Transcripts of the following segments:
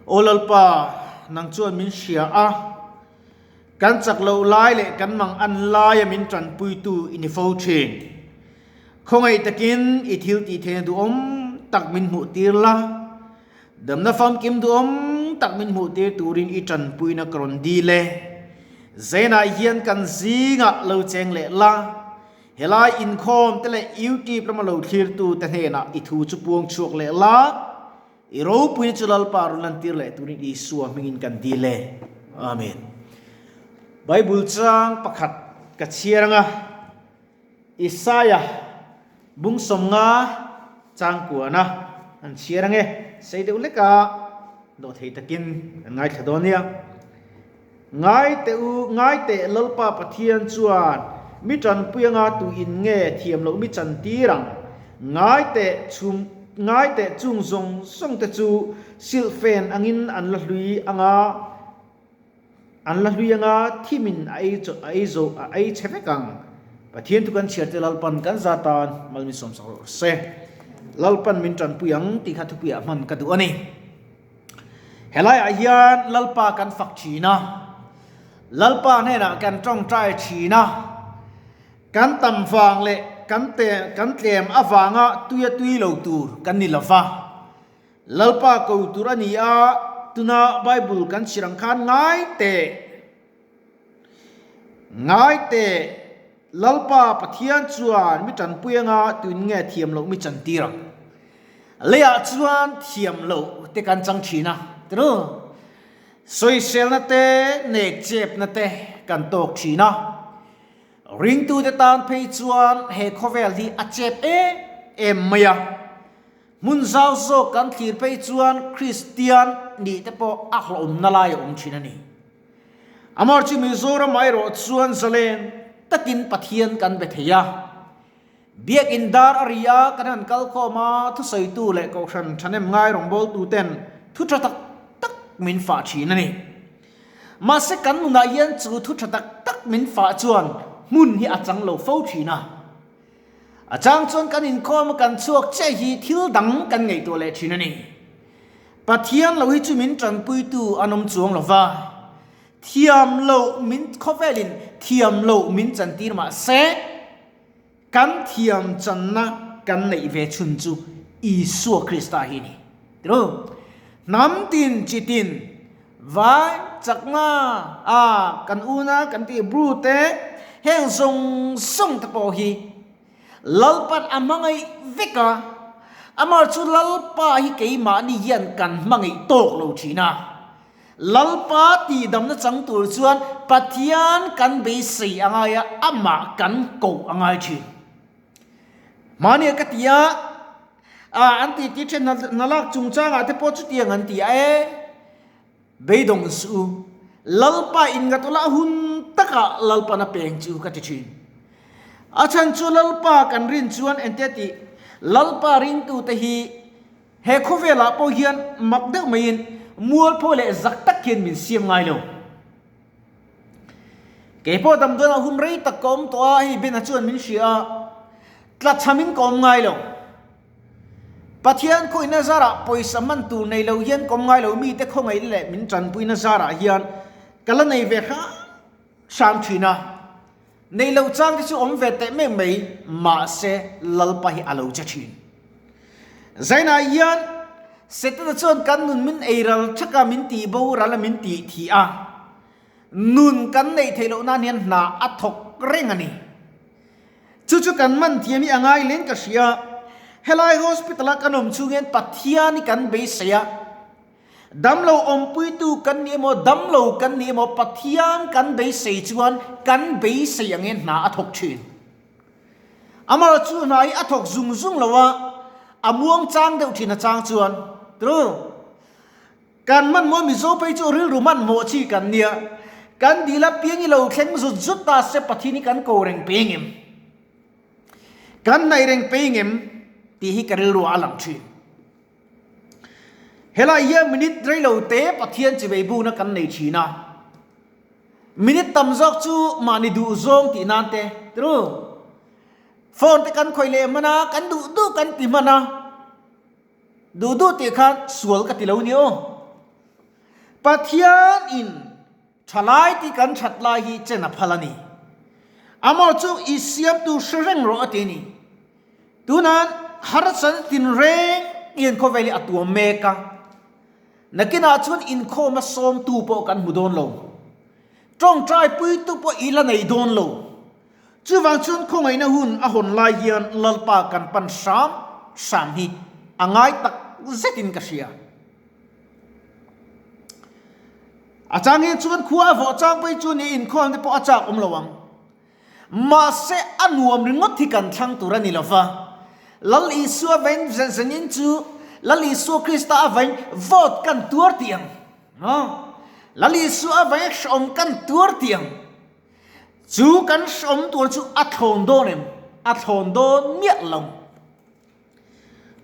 Aw Lalpa, nang chuan min hria a, kan chak loh lai leh kan mang an laia min tanpuitu i ni fo thin. Khawngaih takin i thil tih theihna duhawm tak min hmuh tir la, damna famkim duhawm tak min hmuh tir turin i tanpuina ka rawn dil e. Zainah hian kan zingah lo cheng leh la, Helai inkhawm te leh YouTube lama lo thlirtu te hnenah i thu chu puang chhuak leh la, i ropuina chu Lalpa rawn lantir leh turin Isua hmingin kan dil e. Amen. Bible chang pakhat ka chhiar anga Isaiah bung 50 chang kuana an chhiar ange sei deuh hleka dawhthei takin an ngaithla dawn nia. Ngai teh u, ngai teh Lalpa Pathian chuan mi tanpui anga tu in nge thiam loh mi chan tir ang? Ngai teh chhum, ngai teh chung zawng zawng te chu silhfen angin an la hlui anga, an la hlui anga thimin a ei a ei zo, a ei chhe vek ang. Pathian thu kan chhiar te Lalpan kan za tan mal min sawmsak rawh se. Lalpan min tanpui ang tih kha thupuiah hman ka duh a ni. Helaiah hian Lalpa kan fak thin a, Lalpa hnenah kan tawngtai thin a, kan tam vang leh kan te kan tlem avanga tuia tui lo tur kan ni lova. Lalpa ko tur a ni a, tuna Bible kan chhir ang khan ngai teh, ngai teh Lalpa Pathian chuan mi tanpui anga tuin nge thiam loh mi chantir ang? Leiah chuan thiam loh te kan chang thin a, tinu? Sawiselna te, nek chepna te kan tawk thin a. Ringtute tan phei chuan he khawvel hi a chep em em mai a. Hmun zau zawk kan thlir phei chuan Kristian nih te pawh a hlawmna lai a awm thin a ni. Amah chu Mizoram ah erawh chuan zalen takin Pathian kan be thei a. Biakin dar a ri a, kan han kal khawm a, thusawitu leh kohhran thahnem ngai rawngbawltu ten thu tha tak tak min fah thin a ni. Mahse kan nunah hian chu thu tha tak tak min fah chuan hmun hi a chang lo fo thin a. A chang chuan kan inkhawm a kan chhuak chiah hi thil dang kan ngaihtuah leh thin a ni. Pathian lo hi chu min tanpuitu an awm chuang lo va, thiam loh min khawvelin thiam loh min chantir mah se, kan thiam channa kan neih ve chhun chu Isua Krista hi a ni. Tiro, hnam tin chi tin vai chakna a kan una kan tih bru te heng zawng zawng te pawh hi Lalpan a hmangaih vek a, amah chu Lalpa hi keimahni hian kan hmangaih tawk lo thin a. Lalpa tihdamna chang tur chuan Pathian kan beisei a ngai a, amah kan koh a ngai thin. Mahnia ka ti a, a an titi then hna lak chungchangah te pawh chutiang an ti a e. Beidawng suh u, Lalpa inngatawla a hun takah Lalpan a peng chu ka ti thin. A chhan chu Lalpa kan rin chuan engtia tih Lalpa ringtute hi he khawvelah pawh hian mak deuh maiin mualpho leh zak tak hian min siam ngai lo. Kei pawh damdawiah hun rei tak ka awm tawh a, hei Bena chuan min hria a, tlachhamin ka awm ngai lo. Pathian khawihna zarah pawisa hman tur nei lo hian kawm ngai lo mite khawngaihna leh min tanpuina zarah hian ka la nei ve hram hram thin a. Nei lo chang te chu awm ve teh mek mai mahse Lalpa hi a lo che thin. Zainah hian Setana chuan kan nun min ei ral thak a, min tih boral a, min tih thih a. Nun kan neih theih loh nan hian hna a thawk reng a ni. Chu chu kan man thiam hi a ngai leng ka hria. Helai hospital a kan awm chhung hian Pathian hi kan beisei a. Damlo awmpuitu kan ni emaw, damlo kan ni emaw Pathian kan beisei chuan kan beisei angin hna a thawk thin. Amah chu hna hi a thawk zung zung lo a, a muang chang deuh thin a chang chuan. True. Kan hmanhmawh Mizo phei chu rilru hmanhmawh chi kan nia. Kan dil a piang i lo thleng zut zut ta se Pathian hi kan ko reng peng em? Kan hnaih reng peng em? Tih hi ka rilru ah a lang thin. Helai hian minute rei lo te Pathian chivei bukna kan nei thin a. Minute tam zawk chu mahni duh zawng tih nan te. True. Phone te kan khawih leh hman a, kan duh duh kan ti hman a. Duh duh tih khan sual ka ti lo ni aw. Pathian in thalai ti kan that lai hi chen a phal a ni. Amaw chu i siamtu hre reng rawh a ti a ni. Tunan harsatna tinreng hian khawvel hi a tuam mek a. Nakinah chuan inkhawma sawmtu pawh kan hmu dawn lo. Tawngtai puitu pawh i la nei dawn lo. Chuvang chuan khawngaihna hun a hawn lai hian Lalpa kan pan hram hram hi a ngai tak zetin ka hria. A chang hian chuan khua a vawh chang pawhin chu ni inkhawm te pawh a chak awm lo ang. Mahse a nuam ringawt hi kan thlang tur a ni lo va. Lal Isua vain zanin chu Lal Isua Krista a vain vote kan tuar tih ang. Lal Isua a vain hrehawm kan tuar tih ang. Chu kan hrehawm tur chu a thlawn dawn em? A thlawn dawn miah lo.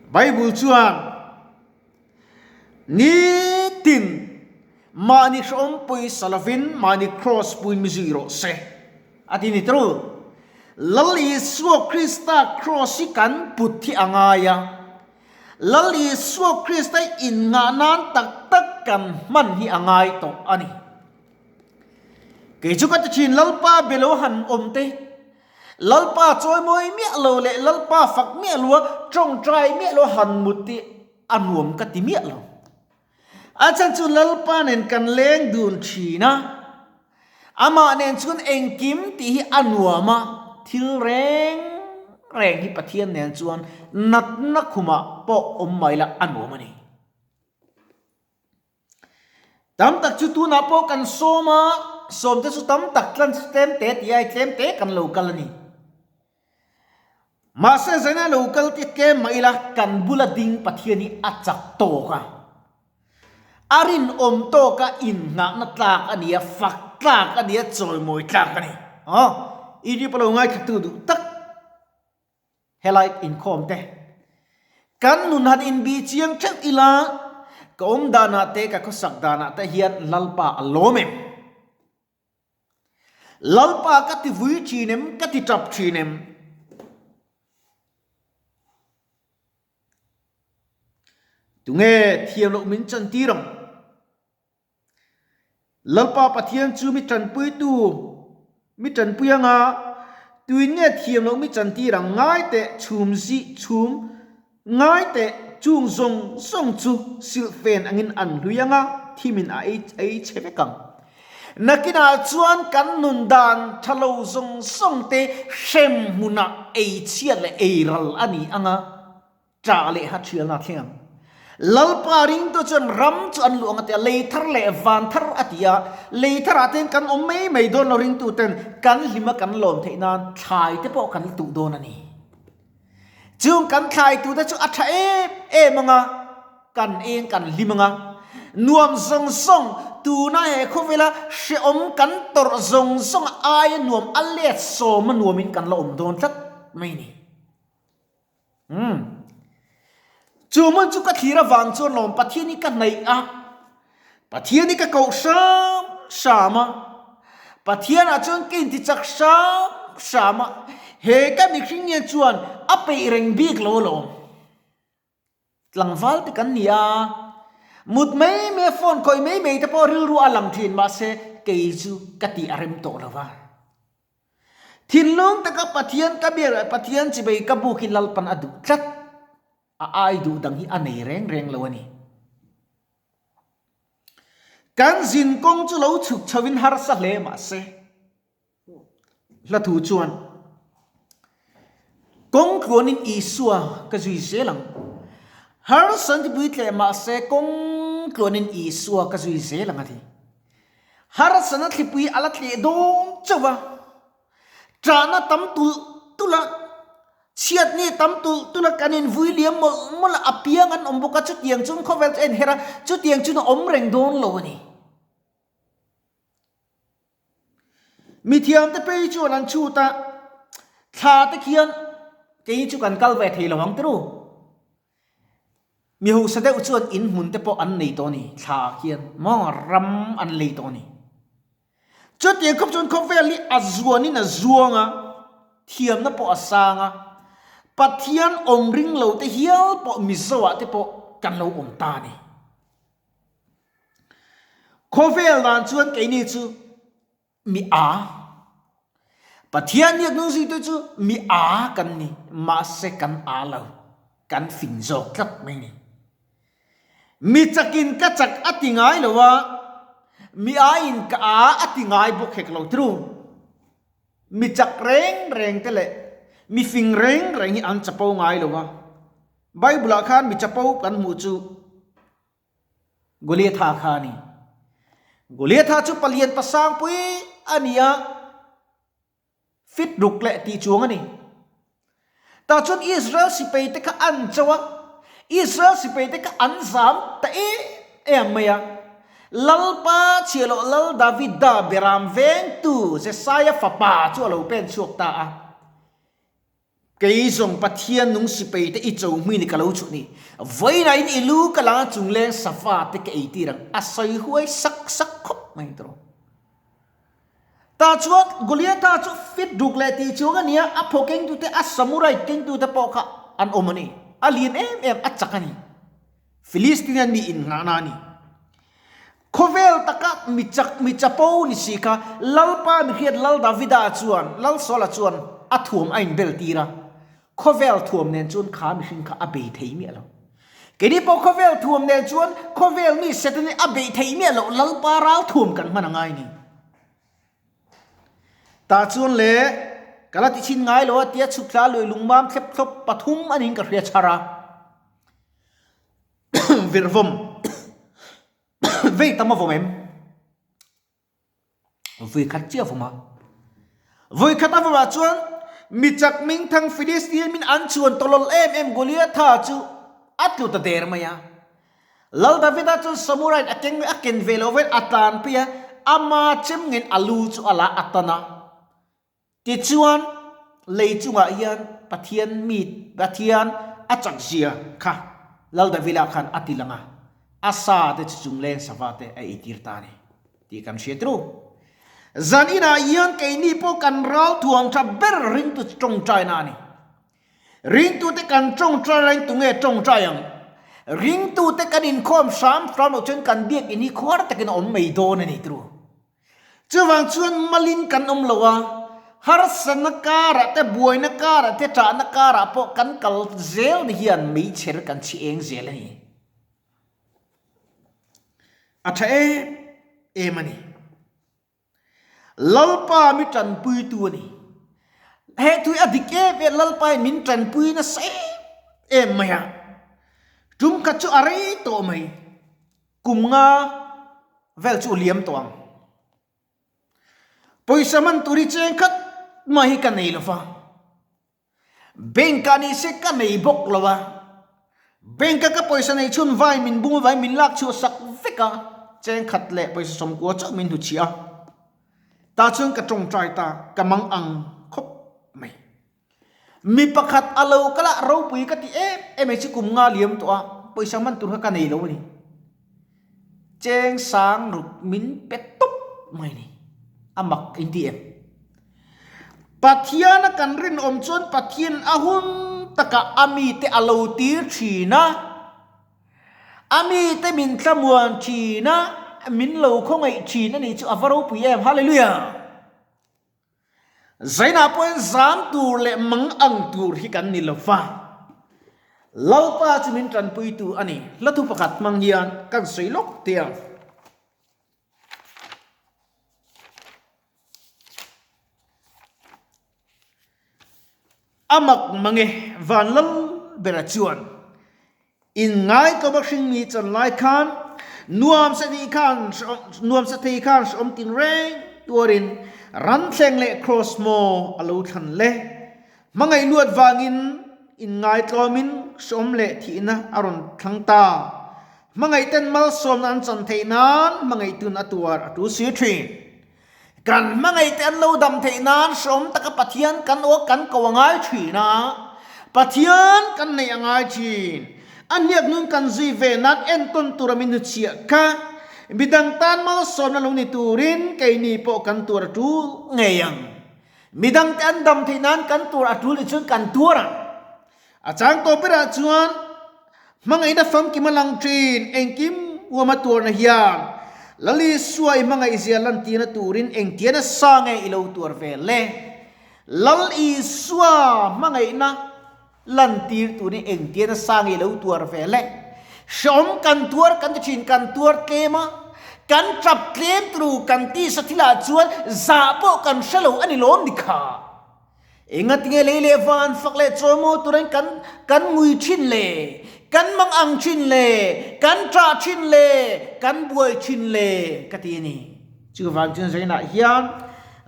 Bible chuan Nitin mahni hrehawm pawisa lovin mahni kraws puin mi zui rawh se, a ti ni tru. Lal Isua Krista kraws hi kan put hi a ngai a, Lal Isua Krista inngah nan tak tak kan hman hi a ngai tawh a ni. Kei chu ka ti thin Lalpa be lo han awm te, Lalpa chawimawi miah lo leh Lalpa fak miah lo a tawngtai miah lo han mut hi a nuam ka ti miah lo. A chhan chu Lalpa nen kan leng dun thin a, amah nen chuan engkim tih hi a nuam a, thil reng reng hi Pathian nen chuan natna khumah pawh awm mai la a nuam a ni. Tam tak chu tunah pawh kan sawm a, sawmte chu tam tak tlan chu tlem te tih ai tlem te kan lo kal a ni. Mahse zaina lo kal te tlem mah ila kan bula ding Pathian hi a chak tawk a, a rinawm tawk a, inngahna tlak a ni a, fak tlak a ni a, chawimawi tlak a ni. Aw, i ri pawh lo ngaithla tu duh tak. Helai inkhawm te kan nun han inbih chiang theuh ila, ka awm danah te ka khawsak danah te hian Lalpa a lawm em? Lalpa ka ti vui thin em? Ka ti tap thin em? Tunge thiam loh min chantir ang? Lalpa Pathian chu mi tanpuitu, mi tanpui anga tuin nge thiam loh mi chantir ang ngai teh chhum zih chhum ngai teh chung zawng zawng chu silhfen angin an hlui anga thimin a ei ei chhe vek ang. Nakinah chuan kan nun dan tha lo zawng zawng te hrem hmunah ei chhiat leh ei ral a ni anga. Ṭah leh ha ṭhialna a thleng ang. Lalpa ringtu chuan ram chu an luh ang a ti a, lei thar leh van thar a ti a, lei tharah te hian kan awm mai mai dawn lo ringtu ten kan hlim a kan lawm theih nan thlai te pawh kan la tuh dawn a ni. Chung kan thlai tuh te chu a ṭha em em ang a, kan eng kan hlim ang a, nuam zawng zawng tuna he khawvela hrehawm kan tawrh zawng zawng aia nuam a let sawm a nuamin kan la awm dawn tlat mai a ni. Umm. Chu hmun chu ka thlir avang chuan lawm Pathian hi ka hnaih a, Pathian hi ka koh hram hram a, Pathian ah chuan ka inti chak hram hram a, he ka mihring hian chuan a peih reng bik lo alawm. Tlangval te kan ni a, mut mai mai a phone khawih mai mai te pawh rilru a lang thin mahse kei chu ka tih a rem tawh lo va. Thinlung taka Pathian ka biak leh Pathian chibei ka buk hi Lalpan a duh tlat, a ai duh dang hi a nei reng reng lo a ni. Kan zin kawng chu lo chhuk chho in harsa hle mahse, hla thu chuan kawng tluanin Isua ka zui zel ang. Harsa an tipui tleh mahse kawng tluanin Isua ka zui zel ang a ti. Harsatna thlipui a la tleh dawn chauh a, ṭahna tam tulh tulh a, chhiatni tam tulh tulh a, kan invui liam mawlh mawlh a, a piang an awm bawk a, chutiang chuan khawvel chu a inher a, chutiang chuan a awm reng dawn lo a ni. Mithiamte phei chuan an chhut a, thla te khian kei chu kan kal ve thei lo ang ti ru. Mi hausa deuh chuan in hmun te pawh an nei tawh a ni, thla ah khian maw ram an lei tawh a ni. Chutiang khawp chuan khawvel hi a zuanin a zuang a, thiamna pawh a sang a, Pathian awm ring lo te hial pawh Mizo ah te pawh kan lo awm ta a ni. Khawvel dan chuan keini chu mi a. Pathian hian hnungzuitu chu mi a kan ni, mahse kan a lo, kan fing zawk tlat mai ni. Mi chakin ka chak a ti ngai lo a, mi aiin ka a a ti ngai bawk hek lo tru. Mi chak reng reng te leh mi fing reng reng hi an chapo ngai lo a. Bible ah khan mi chapo kan hmuh chu Goliatha kha a ni. Goliatha chu palian pasangpui a ni a, fit ruk leh tih chuang a ni. Tah chuan Israel sipai te kha an cho a, Israel sipai te kha an zam ta em em mai a. Lalpa chhiahloh Lal Davida beram vengtu Jesaia fapa chu a lo pen chhuak ta a. Kei zawng Pathian nung sipai te i cho hmuin ka lo chhuh ni. Vawiinah in i lu ka lang a chung leng safa te ka ei tir ang. A sawi huai sak sak khawp mai tawh. Tah chuan Goliatha chu fit ruk leh tih chuang a nia, a phaw kengtu te, a samurai kengtu te pawh kha an awm a ni. A lian em em, a chak a ni. Philistinian mi innghahna a ni. Khawvel taka mi chak mi chapo ni si kha Lalpa mi hriat Lal Davida chuan Lal Saula chuan a thuam a inbel tir a. Khawvel thuam nen chuan kha mihring kha a bei thei miah lo. Keini pawh khawvel thuam nen chuan khawvel mi Satan hi a bei thei miah loh Lalpa ral thuam kan hman a ngai ni. Tah chuan le ka la ti chhin ngai lo a tia chhuk thla lui lungmam thlep thlawp pathum a niin ka hria chhar a. Virvawm vei tam a vawm em? Vui khat chiah a vawm a. Vui khat a vawmah chuan mi chak hmingthang Philistine min an chhuan tawlawl em em Goliatha chu a tlu ta der mai a. Lal Davida chuan samurai a keng a ken ve loh vain a tlan phei a, ama chem ngeiin a lu chu a la a tan a. Tichuan, lei chungah hian Pathian mi Pathian a chak zia kha Lal Davida khan a ti lang a, a sa te chu chungleng sava te a eitir ta a ni tih kan hria tru. Zan inah hian keini pawh kan ral thuam tha ber ringtu tawngtaina a ni. Ringtute kan tawngtai laiin tunge tawngtai ang? Ringtute kan inkhawm hram hram loh chuan kan biakinn hi khuar takin a awm mai dawn a ni tru. Chuvang chuan malin kan awm lo a, harsatna karah te, buaina karah te, ṭahna karah pawh kan kal zel ni hian meichher kan chhi eng zel a ni. A ṭha em em a ni. Lalpa mi tanpuitu a ni. He thu hi a dik em em, Lalpa in min tanpui nasa em em mai a. Tum khat chu a rei tawh mai, kum nga vel chu liam tawh ang. Pawisa man tur hi cheng khat mai hi ka nei lo va. Bank ah ni se ka nei bawk lo a, bank a ka pawisa nei chhun vai min bung avangin min lak chhuah sak vek a, cheng khat leh pawisa 90 chauh min hnuchhiah a, tah chuan ka tawngtai ta, ka mang ang khawp mai. Mi pakhat a lo kal a, ropui ka ti em em mai chu kum nga liam tawh a, pawisa hman tur kha ka nei lo a ni. Cheng sang ruk min pe tawp mai ni, a mak in ti em? Pathiana kan rinawm chuan Pathian a hun takah a mite a lo tir thin a, a mite min thlamuan thin a, min lo khawngaih thin a nih chu a va ropui em! Hallelujah! Zainah pawhin zam tur leh mang ang tur hi kan ni lo va, Lalpa chu min tanpuitu a ni. Hla thu pakhat hmang hian kan sawi lawk teh ang. A mak mang e, van lal bera chuan inngaitawm a hringmi chan lai khan nuam sa thei khan nuam sa thei khan hrehawm tin reng tuarin ranthleng leh kraws maw a lo thlan le. Hmangaih luat vangin inngaitawmin hrehawm leh thihna a rawn thlang ta. Hmangaihten malsawmna an chan theih nan hmangaihtun a tuar a tul si thin. Kan hmangaihte an lo dam theih nan hreawm taka Pathian kan aw kan ko a ngai thin a, Pathian kan neih a ngai thin. A hniak nun kan zui ve nan entawn tura min hnuchhiah kha midang tan malsawmna lo ni turin keini pawh kan tuar a tul ngei ang. Midangte an dam theih nan kan tuar a tul nih chuan kan tuar ang. A chang tawh berah chuan hmangaihna famkim a lang thin, engkim huama tuarna hian. Lal Isua i hmangaihzia lantirna turin engtia nasa nge i lo tuar ve le? Lal Isua hmangaihna lantir turin engtia nasa nge i lo tuar ve le? Hreawm kan tuar kan ti thin, kan tuar tlem a, kan tap tlem turu kan tisa thilah chuan zah pawh kan hre lo a ni lawm ni kha. Engatinge lei leh van fak leh chawimawi turin kan kan ngui thin le, kan mang ang thin le, kan ṭah thin le, kan buai thin le ka ti a ni. Chuvang chuan zainah hian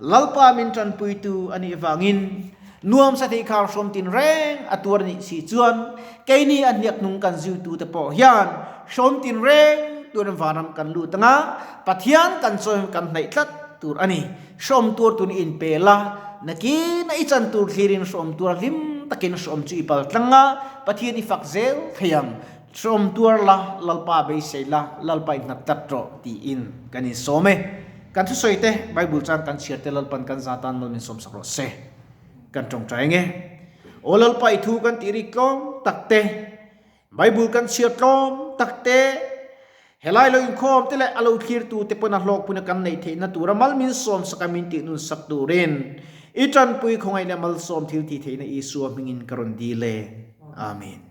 Lalpa min ṭanpuitu a nih vangin nuamsa thei khar hrawm tin reng a tuar a nih si chuan keini a hniakhnung kan zuitute pawh hian hrawm tin reng turin vanram kan lut anga Pathian kan chawi kan hnaih tlat tur a ni. Hrawm tur tun in pe la, nakin a i chan tur thlirin hrawm tuar hlim takin hrawm chu i pal tlang a, Pathian i fak zel thei ang. Hrawm tuar la, Lalpa beisei la, Lalpa i nghat tlat rawh tiin kan insawm e. Kan thusawi te, Bible chuan kan chhiar te Lalpan kan za tan mal min sawmsak rawh se. Kan tawngtai ange. Aw Lalpa i thu kan tih rik tlawm tak te, Bible kan chhiar tlawm tak te, helai lo inkhawm te leh a lo thlirtu te pawn a hlawkpuna kan neih theihna tura mal min sawmsak a min tih nun sak turin i tanpui khawngaih leh malsawm thil tih theihna Isua hmingin ka rawn dil e. Amen.